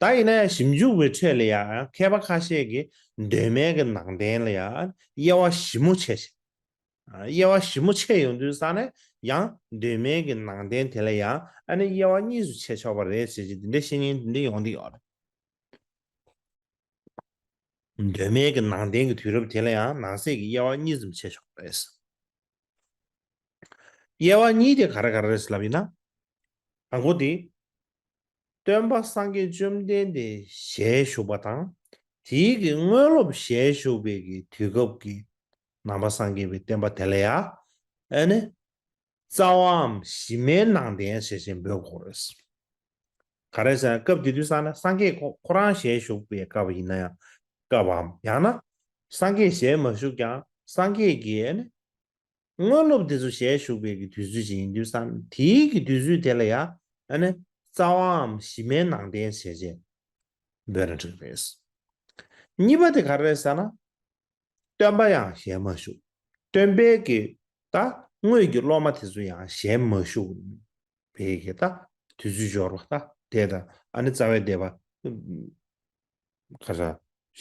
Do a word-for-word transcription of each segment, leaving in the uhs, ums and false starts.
ད་ཡིན་ན་ཡང་ཞིབ་འཇུག་པའི་ཁྲོད་ལ་ཡང་མཁས་པ་ཁ་ཤས་ཀྱིས་གདོད་མའི་གི་ནང་བསྟན་ལ་ཡང་དབྱེ་བ་ཞིབ་མོ་ཕྱེ་བྱས། དབྱེ་བ་ཞིབ་མོ་ཕྱེ་ཡོང་དུས་ཙ་ནས་ཡང་གདོད་མའི་གི་ནང་བསྟན་དེ་ལ་ཡང་ཨ་ནི་དབྱེ་བ་གཉིས་སུ་ཕྱེ་ཆོག་པ་རེད་ཟེར་གྱི་འདི་འདྲའི་བཤེས་གཉེན་འདི་འདྲ་ཡོང་གི་ཡོད་རེད། གདོད་མའི་གི་ནང་བསྟན་གྱི་དུས་རབས་དེ་ལ་ཡང་ནང་གསེས་ཀྱི་དབྱེ་བ་གཉིས་ཙམ་ཕྱེ་ཆོག་པ་རེད། དབྱེ་བ་གཉིས་དེ་ག་རེ་ག་རེ་རེད་ལབ་ཡིན་ན། དང་པོ་དེ། སྟོན་པ་སངས་རྒྱས་བཅོམ་ལྡན་འདས་ཞལ་བཞུགས་པ་དང་། དེའི་གི་དངོས་སློབ་ཞལ་བཞུགས་པའི་གི་དུས་སྐབས་ཀྱི་ནང་པ་སངས་རྒྱས་པའི་བསྟན་པ་དེ་ལ་ཡང་ཨ་ནི་རྩ་བའམ་གཞི་མའི་ནང་བསྟན་ཞེས་བྱས་འབོད་དགོས་རེད། ག་རེ་ཟེར་ན་སྐབས་དེ་དུས་ཙ་ན་སངས་རྒྱས་ཁོ་ཁོ་རང་ཞལ་བཞུགས་པའི་སྐབས་ཡིན་ན་ཡང་སྐབས་བམ་ཡང་ན་སངས་རྒྱས་ཞལ་མ་བཞུགས་ཀྱང་སངས་རྒྱས་ཀྱི་ཨ་ནི་དངོས་སློབ་དེ་ཚོ་ཞལ་བཞུགས་པའི་གི་དུས་ཚོད་ཅིག་ཡིན་དུས་ཙ་ན་དེའི་གི་དུས་ཚོད་དེ་ལ་ཡང་ཨ་ནི་རྩ་བའམ་གཞི་མའི་ནང་བསྟན་ཞེས་བྱས་འབོད་ན་འགྲིག་རེད། གཉིས་པ་དེ་ག་རེ་རེད་ཟེར་ན། སྟོན་པ་ཡང་ཞལ་མ་བཞུགས། སྟོན་པའི་གི་ད་དངོས་ཀྱི་སློབ་མ་དེ་ཚོ་ཡང་ཞལ་མ་བཞུགས་པའི་གི་ད་དུས་ཚོད་འབྱོར་བ་ད་དེ་ད་ཨ་ནི་རྩ་བའི་བསྡད་པ་ག་ས་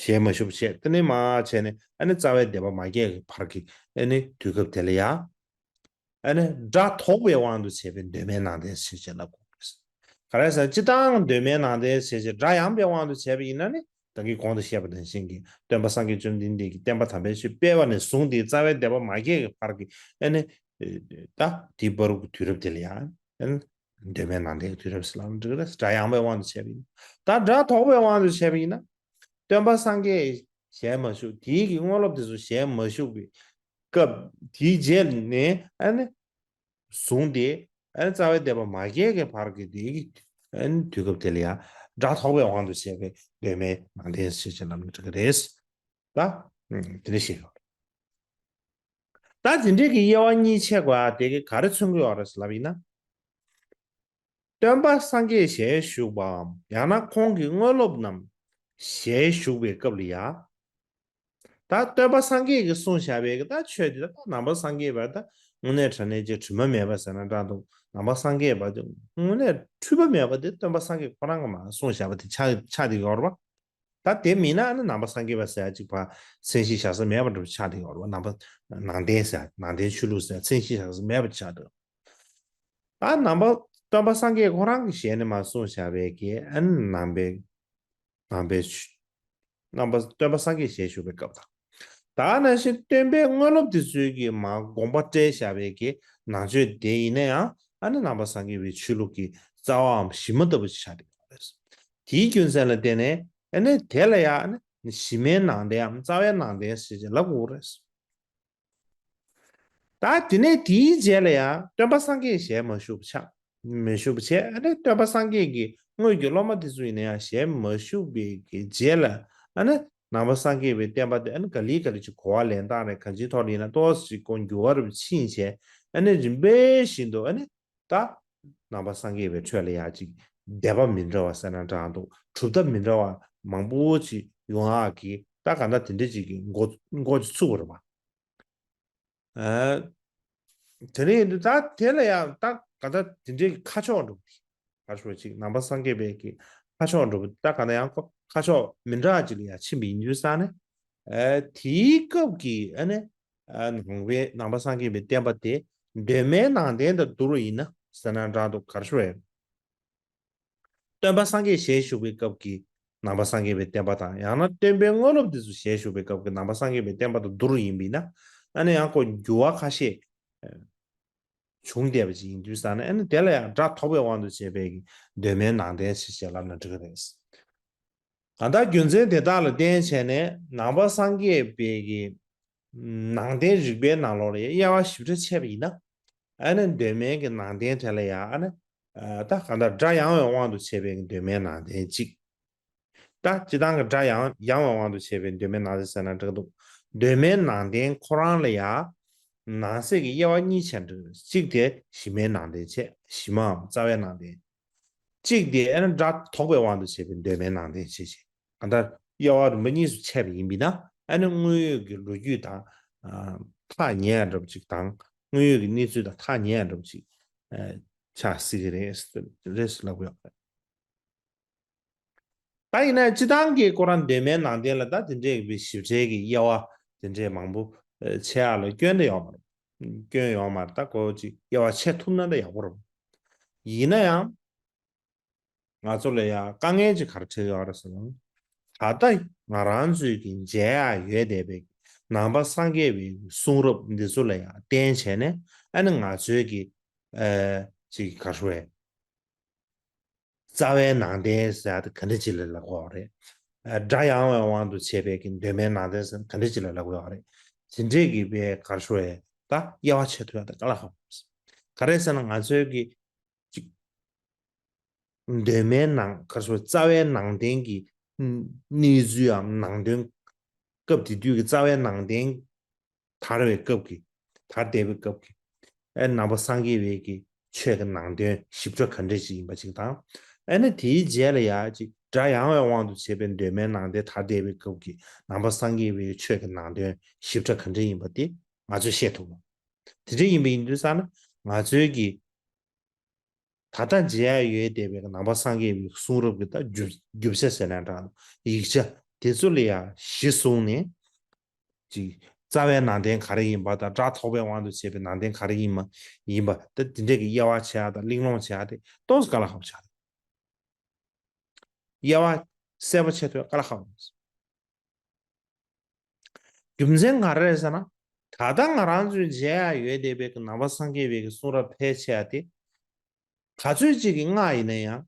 ཞལ་མ་བཞུགས་བྱས་དེ་ནས་མ་བྱས་ནས་ཨ་ནི་རྩ་བའི་བསྡད་པ་མ་རྒྱས་ཀྱི་བར་གྱི་ཨ་ནི་དུས་སྐབས་དེ་ལ་ཡང་ཨ་ནི་སྒྲ་ཐོགས་པའི་དབང་དུ་བྱས་པའི་གདོད་མའི་ནང་བསྟན་ཞེས་བྱས་ལབ་དགོས་རེད། ག་རེ་ཟེར་ན་སྤྱིར་བཏང་གདོད་མའི་ནང་བསྟན་ཞེས་བྱས་སྒྲ་ཡངས་པའི་དབང་དུ་བྱས་པ་ཡིན་ན་ནི་ད་གིན་གོང་དུ་བཤད་པ་ནང་བཞིན་གྱི་སྟོན་པ་སངས་རྒྱས་བཅོམ་ལྡན་འདས་ཀྱི་བསྟན་པ་དམ་པའི་ཆོས་སྤེལ་བ་ནས་བཟུང་སྟེ་རྩ་བའི་བསྡད་པ་མ་རྒྱས་ཀྱི་བར་གྱི་ཨ་ནི་ད་དེའི་བར་དུ་གི་དུས་རབས་དེ་ལ་ཡང་ཨ་ནི་གདོད་མའི་ནང་བསྟན་གྱི་དུས་རབས་ཟེར་ལབ་ན་འགྲིག་རེད། སྒྲ་ཡངས་པའི་དབང་དུ་བྱས་པ་ཡིན་ན། ད་སྒྲ་དོག་པའི་དབང་དུ་བྱས་པ་ཡིན་ན། སྟོན་པ་སངས་རྒྱས་ཞལ་མ་བཞུགས། དེའི་གི་དངོས་སློབ་དེ་ཚོ་ཞལ་མ་བཞུགས་པའི་སྐབས་དེའི་རྗེས་ནས་ཨ་ནི་བཟུང་སྟེ་ཨ་ནི་རྩ་བའི་བསྡད་པ་མ་རྒྱས་ཀྱི་བར་གྱི་དེའི་གི་ཨ་ནི་དུས་སྐབས་དེ་ལ་ཡང་སྒྲ་དོག་པའི་དབང་དུ་བྱས་པའི་གདོད་མའི་ནང་བསྟན་ཞེས་བྱ་ལབ་ན་འགྲིག་གི་རེད། ད་དེ་འདྲ་ཞིག་ཡོད། ད་དེ་འདྲའི་གི་དབྱེ་བ་གཉིས་ཕྱེ་དགོས་ཡ་དེ་གི་ག་རེ་མཚོན་གྱི་ཡོད་རེད་ལབ་ཡིན་ན། སྟོན་པ་སངས་རྒྱས་ཞལ་བཞུགས་པའམ་ཡང་ན་ཁོང་གི་དངོས་སློབ་རྣམས་ཞལ་བཞུགས་པའི་སྐབས་ལ་ཡང་། ད་སྟོན་པ་སངས་རྒྱས་ཀྱིས་གསུངས་བཞག་པའི་གི་ད་ཆོས་དེ་ད་ནང་པ་སངས་རྒྱས་པ་ད་དངོས་གནས་དྲང་གནས་ཀྱི་དྲི་མ་མེད་པ་ཟེར་ན་འདྲ་འདུག་ནང་པ་སངས་རྒྱས་པ་དེ་དངོས་གནས་འཁྲུལ་པ་མེད་པ་དེ་སྟོན་པ་སངས་རྒྱས་ཁོ་རང་གིས་མར་གསུངས་བཞག་པ་དེ་ཆགས་ཆགས་བསྡད་ཡོད་རེད་པ། ད་དེ་མིན་ན་ཨ་ནི་ནང་པ་སངས་རྒྱས་པ་ཟེར་ཡ་གཅིག་ཕར་མཚན་གཞི་བཞག་ས་མེད་པ་འདྲ་པོ་ཆགས་བསྡད་ཡོད་རེད་པ། ནང་པ་ནང་བསྟན་ཟེར་ཡ་ནང་བསྟན་ཆོས་ལུགས་ཟེར་ཡ་མཚན་གཞི་བཞག་ས་མེད་པ་ཆགས་བསྡད་ཡོད། ད་ནང་པ་སྟོན་པ་སངས་རྒྱས་ཁོ་རང་གི་ཞལ་ནས་མར་གསུངས་བཞག་པའི་གི་ཨ་ནི་ནང་པའི་ནང་པའི་ཆོས་ནང་པ་སྟོན་པ་སངས་རྒྱས་ཞལ་བཞུགས་པའི་སྐབས་དང་། ད་ནང་བཞིན་སྟོན་པའི་དངོས་སློབ་དེ་ཚོའི་གི་མར་དགོངས་པ་བཀྲལ་བཞག་པའི་གི་ནང་ཆོས་དེ་ཡིན་ན་ཡང་ཨ་ནི་ནང་པ་སངས་རྒྱས་པའི་ཆོས་ལུགས་ཀྱི་རྩ་བའམ་གཞི་མ་ལྟ་བུ་ཞིག་ཆགས་བསྡད་ཡོད་རེད། དེའི་རྒྱུ་མཚན་ལ་བརྟེན་ནས་ཨ་ནི་དེ་ལ་ཡང་ཨ་ནི་གཞི་མའི་ནང་བསྟན་འམ་རྩ་བའི་ནང་བསྟན་ཞེས་ལབ་དགོས་རེད། ད་དེ་ནས་དེའི་རྗེས་ལ་ཡང་སྟོན་པ་སངས་རྒྱས་ཞལ་མ་བཞུགས་པ་ཆགས། མི་བཞུགས་པ་བྱས། ཨ་ནི་སྟོན་པ་སངས་རྒྱས་ཀྱི་དངོས་ཀྱི་སློབ་མ་དེ་ཚོ་ཡིན་ན་ཡང་ཞལ་མ་བཞུགས་པའི་གི་རྗེས་ལ་ཨ་ནི་ནང་པ་སངས་རྒྱས་པའི་བསྟན་པ་དེ་ཨ་ནི་ག་ལེ་ག་ལེ་ཅིག་གོ་བ་ལེན་སྟངས་རེད། གང་ཅིའི་ཐོག་ལ་ཡིན་ན་ཏོག་ཙམ་ཅིག་ཁོ་འགྱུར་བ་རུ་ཕྱིན་བྱས། ཨ་ནི་རིམ་པས་བཞིན་དུ་ཨ་ནི་ད་ནང་པ་སངས་རྒྱས་པའི་ཁྲོད་ལ་ཡང་ཅིག་སྡེ་པ་མི་འདྲ་བ་ཟེར་ན་འདྲ་འདུག་གྲུབ་མཐའ་མི་འདྲ་བ་མང་པོ་ཅིག་ཡོང་ཡག་གི་ད་ག་འདྲ་དེ་འདྲ་ཅིག་གི་འགོ་འགོ་ཅིག་ཚུགས་པ་རེད་པ། ཨ། དེ་ནས་ད་དེ་ལ་ཡང་ད་ག་ད་དེ་འདྲའི་ཁ་ཕྱོགས་འགྲོ་གི་ཁ་ཕྱོགས་གཅིག་ནང་པ་སངས་རྒྱས་པའི་གི་ཁ་ཕྱོགས་འགྲོ་ད་ག་ན་ཡང་ཁོ་ཁ་ཕྱོགས་མི་འདྲ་ཅིག་ལ་ཡང་ཕྱིན་པ་ཡིན་དུས་ཙང་ནས། ཨ། དེའི་སྐབས་ཀྱི་ཨ་ནི་ཨ་ནང་པའི་ནང་པ་སངས་རྒྱས་པའི་བསྟན་པ་དེ་གདོད་མའི་ནང་བསྟན་དང་བསྡུར་བ་ཡིན་ན་ཟེར་ན་འདྲ་འདུག་ག་རེ་ཞུ་བས། སྟོན་པ་སངས་རྒྱས་ཞལ་བཞུགས་པའི་སྐབས་ཀྱི་ནང་པ་སངས་རྒྱས་པའི་བསྟན་པ་དང་ཡང་ན་སྟོན་པའི་དངོས་སློབ་དེ་ཚོ་ཞལ་བཞུགས་པའི་སྐབས་ཀྱི་ནང་པ་སངས་རྒྱས་པའི་བསྟན་པ་དང་བསྡུར་ཡིན་པས་ན་ཨ་ནི་ཡང་ཁོ་འགྱུར་བ་ཁ་ཤས་བྱུང་བསྡད་པ་ཅིག་ཡིན་དུས་ཙང་ནས་ཨ་ནི་དེ་ལ་ཡང་སྒྲ་ཐོགས་པའི་དབང་དུ་བྱས་པའི་གདོད་མའི་ནང་བསྟན་ཞེས་བྱས་ལབ་ན་འགྲིག་གི་རེད། གང་ལྟར་རྒྱུ་མཚན་དེ་དག་ལ་བརྟེན་བྱས་ནས་ནང་པ་སངས་རྒྱས་པའི་གི་ནང་བསྟན་རིག་པའི་ནང་ལོགས་ལ་དབྱེ་བ་ཞིབ་ཕྲ་ཕྱེ་བ་ཡིན་ན། ཨ་ནི་གདོད་མའི་གི་ནང་བསྟན་དེ་ལ་ཡང་ཨ་ནི་ད་གང་ལྟར་སྒྲ་ཡངས་པའི་དབང་དུ་བྱས་པའི་གདོད་མའི་ནང་བསྟན་གཅིག་ད་སྤྱིར་བཏང་གི་སྒྲ་ཡངས་ཡངས་པའི་དབང་དུ་བྱས་པའི་གདོད་མའི་ནང་བསྟན་ཟེར་ན་འགྲིག་འདུག་གདོད་མའི་ནང་བསྟན་ཁོ་རང་ལ་ཡང་ནང་གསེས་ཀྱི་དབྱེ་བ་གཉིས་ཆགས་འགྲིག་གཅིག་དེ་གཞི་མའི་ནང་བསྟན་བྱས། གཞི་མའམ་རྩ་བའི་ནང་བསྟན། གཅིག་དེ་ཨ་ནི་སྒྲ་ཐོགས་པའི་དབང་དུ་བྱས་པའི་གདོད་མའི་ནང་བསྟན་བྱས་བྱས། གང་ལྟར་དབྱེ་བ་རིམ་པ་གཉིས་སུ་ཕྱེ་བ་ཡིན་པས་ན་ཨ་ནི་དངོས་ཡོད་ཀྱི་ལོ་རྒྱུས་དང་ཐག་ཉེ་ཡ་འདྲ་པོ་ཅིག་དང་དངོས་ཡོད་ཀྱི་གནས་ཚུལ་དང་ཐག་ཉེ་ཡ་འདྲ་པོ་ཅིག་ཆགས་སྲིད་ཀྱི་རེད་རེད་ཟེར་ལབ་ཡོད་རེད། ད་ཡིན་ན་སྤྱི་བཏང་གི་ཁོ་རང་གདོད་མའི་ནང་བསྟན་ལ་ད་དེ་འདྲའི་གི་ཞིབ་ཕྲའི་གི་དབྱེ་བ་དེ་འདྲའི་མང་པོ་ཨ་ཕྱེ་ཡག་ལ་སྐྱོན་དེ་ཡོད་མ་རེད། སྐྱོན་ཡོད་མ་རེད། ད་ཁོ་ཅིག་དབྱེ་བ་ཕྱེ་ཐུབ་ན་ད་ཡག་པོ་རེད། ཡིན་ན་ཡང་ང་ཚོ་ལ་ཡང་དཀའ་ངལ་ཅིག་ག་རེ་འཕྲད་ཡོད་རེད་ཟེར་ན། ད་ལྟ་ང་རང་ཚོའི་གི་མཇལ་ཡག་ཡོད་བསྡད་པའི་ནང་པ་སངས་རྒྱས་པའི་གསུང་རབ་འདི་ཚོ་ལ་ཡང་བརྟེན་བྱས་ནས། ཨ་ནི་ང་ཚོའི་གི་ཨ་ཅིག་ག་རེ་ཟེར། རྩ་བའི་ནང་བསྟན་ཟེར་ཡག་དེ་ག་འདྲ་ཅིག་ལ་ལབ་དགོས་རེད། ཨ་སྒྲ་ཡངས་པའི་དབང་དུ་བྱས་པའི་གི་གདོད་མའི་ནང་བསྟན་ཟེར་ན་ག་འདྲ་ཅིག་ལ་ལབ་དགོས་རེད། དེ་འདྲས་ཀྱི་པའི་ག་རེ་ཟེར། ད་དབྱེ་བ་ཕྱེ་ཐུབ་ཡག་དེ་དཀའ་ལས་ཁག་པོ་རེད། ག་རེ་ཟེར་ན་ང་ཚོའི་གི་ཅིག་གདོད་མའི་ནང་ག་རེ་ཟེར། རྩ་བའི་ནང་བསྟན་གྱི་གནས་ཚུལ་འམ་ནང་དོན། སྐབས་དེ་དུས་ཀྱི་རྩ་བའི་ནང་བསྟན་དར་བའི་སྐབས་ཀྱི། དར་བསྡད་པའི་སྐབས་ཀྱི་ཨེ་ནང་པ་སངས་རྒྱས་པའི་གི་ཆོས་ཀྱི་ནང་དོན་ཞིབ་ཕྲ་ག་འདྲ་ཞིག་ཡིན་པ་ཅིག་དང་། ཨ་ནི་དེའི་རྗེས་ལ་ཡ་ཅིག་སྒྲ་ཡངས་པའི་དབང་དུ་བྱས་པའི་གདོད་མའི་ནང་བསྟན་དར་བསྡད་པའི་སྐབས་ཀྱི་ནང་པ་སངས་རྒྱས་པའི་ཆོས་ཀྱི་ནང་དོན་ཞིབ་ཕྲ་ག་འདྲ་ཡིན་པ་དེ་ང་ཚོས་ཤེས་ཐུབ་པ། དེ་འདྲ་ཡིན་པ་ཡིན་དུས་ཙང་ན་ང་ཚོའི་གི་ད་ལྟ་མཇལ་ཡག་ཡོད་བསྡད་པའི་ནང་པ་སངས་རྒྱས་པའི་གསུང་རབ་ཀྱི་ད་རྒྱུ་རྒྱུ་ཆ་ཟེར་ན་འདྲ། ཡིག་ཆ་དེ་ཚོ་ལ་ཡང་གཞི་བཟུང་ནས་ཅིག་རྩ་བའི་ནང་བསྟན་ག་རེ་ཡིན་པ་དང་སྒྲ་ཐོགས་པའི་དབང་དུ་བྱས་པའི་ནང་བསྟན་ག་རེ་ཡིན་མ་ཡིན་པ། ད་དེ་འདྲས་ཀྱི་དབྱེ་བ་ཕྱེ་ཡག་དང་གླེང་སློང་བྱེད་ཡག་དེ་ཏོག་ཙམ་དཀའ་ལས་ཁག་པོ་ཆགས་རེད། དབྱེ་བ་གསལ་པོ་ཕྱེ་ཐུབ་ཡག་དཀའ་ལས་ཁག་པོ་རེད། རྒྱུ་མཚན་ག་རེ་རེད་ཟེར་ན། ད་ལྟ་ང་རང་ཚོའི་མཇལ་ཡག་ཡོད་བསྡད་པའི་གི་ནང་པ་སངས་རྒྱས་པའི་གི་གསུང་རབ་ཕལ་ཆེ་བ་དེ་ག་ཚོད་ཅིག་གི་སྔགས་ཡིན་ན་ཡང་།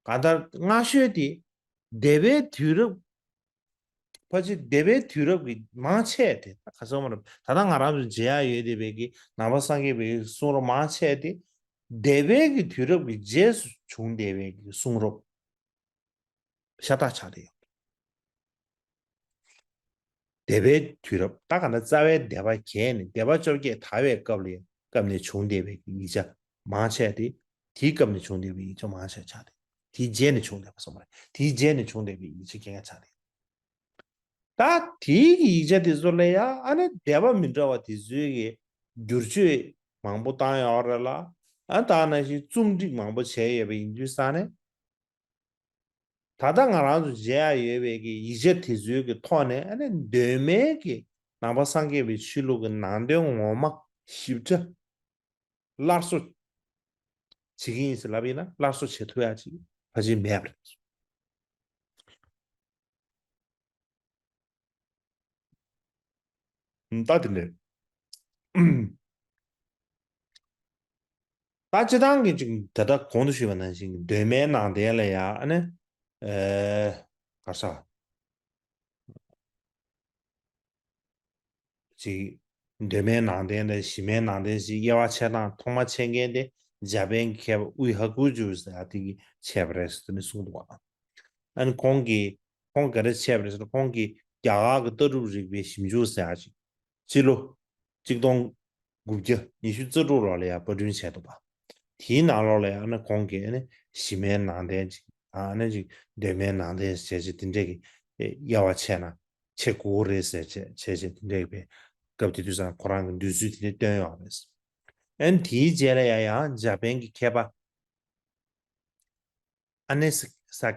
གང་ལྟར་སྔ་ཤོས་དེ་འདས་པའི་དུས་རབས། ཕལ་ཆེར་འདས་པའི་དུས་རབས་ཀྱི་མང་ཆེ་དེ་ད་ག་ཚོད་མ་རེད། ད་ལྟ་ང་རང་ཚོའི་མཇལ་ཡག་ཡོད་བསྡད་པའི་གི་ནང་པ་སངས་རྒྱས་པའི་གི་གསུང་རབ་མང་ཆེ་དེ་འདས་པའི་གི་དུས་རབས་ཀྱི་རྗེས་སུ་བྱུང་བསྡད་པའི་གི་གསུང་རབ་ཤ་སྟག་ཆགས་བསྡད་ཡོད། འདས་པའི་དུས་རབས་ད་ག་ན་རྩ་བའི་འདས་པ་བརྒལ་ནས་འདས་པ་བཅོ་བརྒྱད་དར་བའི་སྐབས་ལ་སྐབས་ནས་བྱུང་བསྡད་པའི་ཡིག་ཆ་མང་ཆེ་དེ། དེའི་སྐབས་ནས་བྱུང་བསྡད་པའི་ཡིག་ཆ་མང་ཆེ་ཆགས་ཏེ། དེའི་རྗེས་ནས་བྱུང་བསྡད་པ་སོང་བ་རེད། དེའི་རྗེས་ནས་བྱུང་བསྡད་པའི་ཡིག་ཆ་རྐྱང་རྐྱང་ཆགས་ཏེ། ད་དེའི་གི་ཡིག་ཆ་དེ་ཚོ་ལ་ཡང་ཨ་ནི་འདས་པ་མི་འདྲ་བ་དེ་ཚོའི་གི་བསྒྱུར་བཅོས་མང་པོ་བཏང་ཡོད་རེད་ལ། ཨ་ད་ནང་བཞིན་རྩོམ་སྒྲིག་མང་པོ་བྱས་ཡོད་པ་ཡིན་དུས་ཙང་ནས། ད་ལྟ་ང་རང་ཚོ་མཇལ་ཡག་ཡོད་པའི་གི་ཡིག་ཆ་དེ་ཚོའི་གི་ཐོག་ནས་ཨ་ནི་གདོད་མའི་གི་ནང་པ་སངས་རྒྱས་པའི་ཆོས་ལུགས་ཀྱི་ནང་དོན་ངོ་མ་ཞིབ་ཕྲ་སླར་གསོ་བྱེད་ཀྱི་ཡིན་ཟེར་ལབ་ཡིན་ན་སླར་གསོ་བྱེད་ཐུབ་ཡག་ཅིག་ཕལ་ཆེར་མེད་པ་རེད། ད་དེ་འདྲ། ད་སྤྱི་བཏང་གི་ཅིག་ད་ལྟ་གོང་དུ་ཞུས་པ་ནང་བཞིན་གདོད་མའི་ནང་བསྟན་ལ་ཡང་ཨ་ནི་ཨེ་ག་རེ་ཟེར། ཅིག་གདོད་མའི་ནང་བསྟན་དང་གཞི་མའི་ནང་བསྟན་ཞེས་དབྱེ་བ་ཕྱེ་སྟངས་ཐོག་མ་ཕྱེ་མཁན་དེ་འཇར་པན་གྱི་མཁས་པ་དབུས་ཧ་གུ་ཇུ་ཟེར་ཡག་དེ་གིས་ཕྱེ་བ་རེད་ཟེར་ནས་གསུངས་འདུག་བ། ཨ་ནི་ཁོང་གིས་ཁོང་ག་རེ་བྱས་པ་རེད་ཟེར་ན། ཁོང་གིས་རྒྱ་གར་གྱི་ལྟ་གྲུབ་རིག་པའི་ཞིབ་འཇུག་ཟེར་ཡག་ཅིག་སྤྱི་ལོ་གཅིག་སྟོང་དགུ་བརྒྱ་ཉི་ཤུ་རྩ་དྲུག་ལོ་ལ་ཡང་པར་སྐྲུན་བྱས་འདུག་པ། དེའི་ནང་ལོགས་ལ་ཡང་ཨ་ནི་ཁོང་གིས་ཨ་ནི་གཞི་མའི་ནང་བསྟན་ཅིག་དང་། ཨ་ནི་ཅིག་གདོད་མའི་ནང་བསྟན་ཟེར་བྱས་དེ་འདྲས་ཀྱི་དབྱེ་བ་ཕྱེ་ན་ཕྱེ་དགོས་རེད་ཟེར་བྱས་བྱས་བྱས་དེ་འདྲས་པའི་སྐབས་དེ་དུས་ཙང་ཁོ་རང་གི་འདོད་ཚུལ་དེ་འདྲས་བཏོན་ཡོད་རེད། ཨ་ནི་དེའི་རྗེས་ལ་ཡང་ཡང་འཇར་པན་གྱི་མཁས་པ་ཨ་ནེ་ས་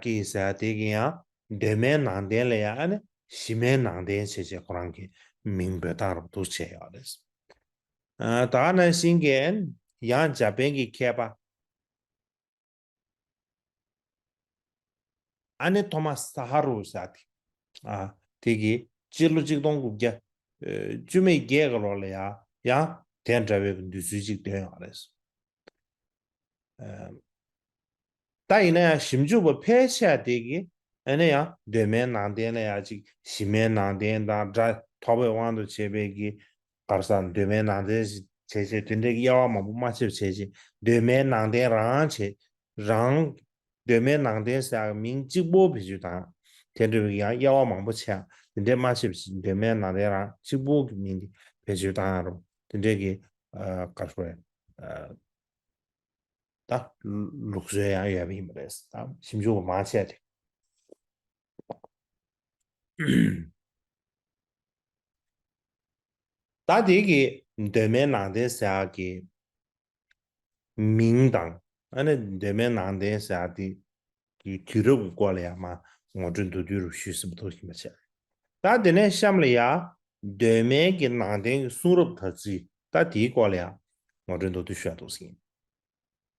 ཀི་ཟེར་ཡག་དེ་གིས་ཡང་གདོད་མའི་ནང་བསྟན་ལ་ཡང་ཨ་ནི་གཞི་མའི་ནང་བསྟན་བྱས་བྱས་ཁོ་རང་གིས་མིང་འབོད་སྟངས་རབ་ཏུ་བྱས་ཡོད་རེད། ཨ་ད་ག་ནང་བཞིན་གྱི་ཡང་འཇར་པན་གྱི་མཁས་པ་ཨ་ནེ་ཐོ་མཱས་ས་ཧ་རུ་ཟེར་ཡག་དེ། ཨ་དེ་གིས་སྤྱི་ལོ་གཅིག་སྟོང་དགུ་བརྒྱ་བཅུ་མེད་བརྒྱད་ཀྱི་ལོ་ལ་ཡང་ཡང་དེ་འདྲ་བའི་འདོད་ཚུལ་ཅིག་བཏོན་ཡོད་རེད། ཨ་ད་ཡིན་ན་ཡང་ཞིབ་འཇུག་པ་ཕལ་ཆེ་བ་དེ་གིས་ཨ་ནི་ཡང་གདོད་མའི་ནང་བསྟན་ལ་ཡང་ཅིག་གཞི་མའི་ནང་བསྟན་དང་སྒྲ་ཐོགས་པའི་དབང་དུ་བྱས་པའི་གི་ག་རེ་ཟེར། གདོད་མའི་ནང་བསྟན་བྱས་བྱས་དེ་འདྲའི་དབྱེ་བ་མང་པོ་མ་ཕྱེ་བྱས་བྱས་གདོད་མའི་ནང་བསྟན་རང་བྱས་རང་། གདོད་མའི་ནང་བསྟན་ཟེར་ཡག་མིང་གཅིག་པོ་བེད་སྤྱོད་བཏང་། དེ་འདྲ་བའི་ཡང་དབྱེ་བ་མང་པོ་ཕྱེ་ཡག་དེ་འདྲའི་མ་ཕྱེ་བྱས་གདོད་མའི་ནང་བསྟན་རང་གཅིག་པོ་གི་མིང་དེ་བེད་སྤྱོད་བཏང་ཡག་རུང་དེ་འདྲའི་གི་ཨ་ག་རེ་ཟེར། ཨ་ད་ལུགས་སྲོལ་ཡང་ཡོད་པ་ཡིན་པ་རེད། ད་ཞིབ་འཇུག་པ་མང་ཆེ་བ་དེ། ད་དེ་གི་གདོད་མའི་ནང་བསྟན་ཟེར་ཡག་གི་མིང་དང་། ཨ་ནི་གདོད་མའི་ནང་བསྟན་ཟེར་ཡག་དེ་ གི་དུས་རབས་ཀྱི་སྐོར་ལ་ཡང་མ་ངོ་སྤྲོད་མདོར་བསྡུས་རུ་ཞུས་ཟིན་པ་ཐུགས་ཞིབ་མ་བྱས། ད་དེ་ནས་གཤམ་ལ་ཡང་གདོད་མའི་གི་ནང་བསྟན་གྱི་གསུང་རབ་དར་ཚིགས་ད་དེའི་སྐོར་ལ་ཡང་ངོ་སྤྲོད་མདོར་བསྡུས་ཞུ་ཡ་འདུག་ཟིན།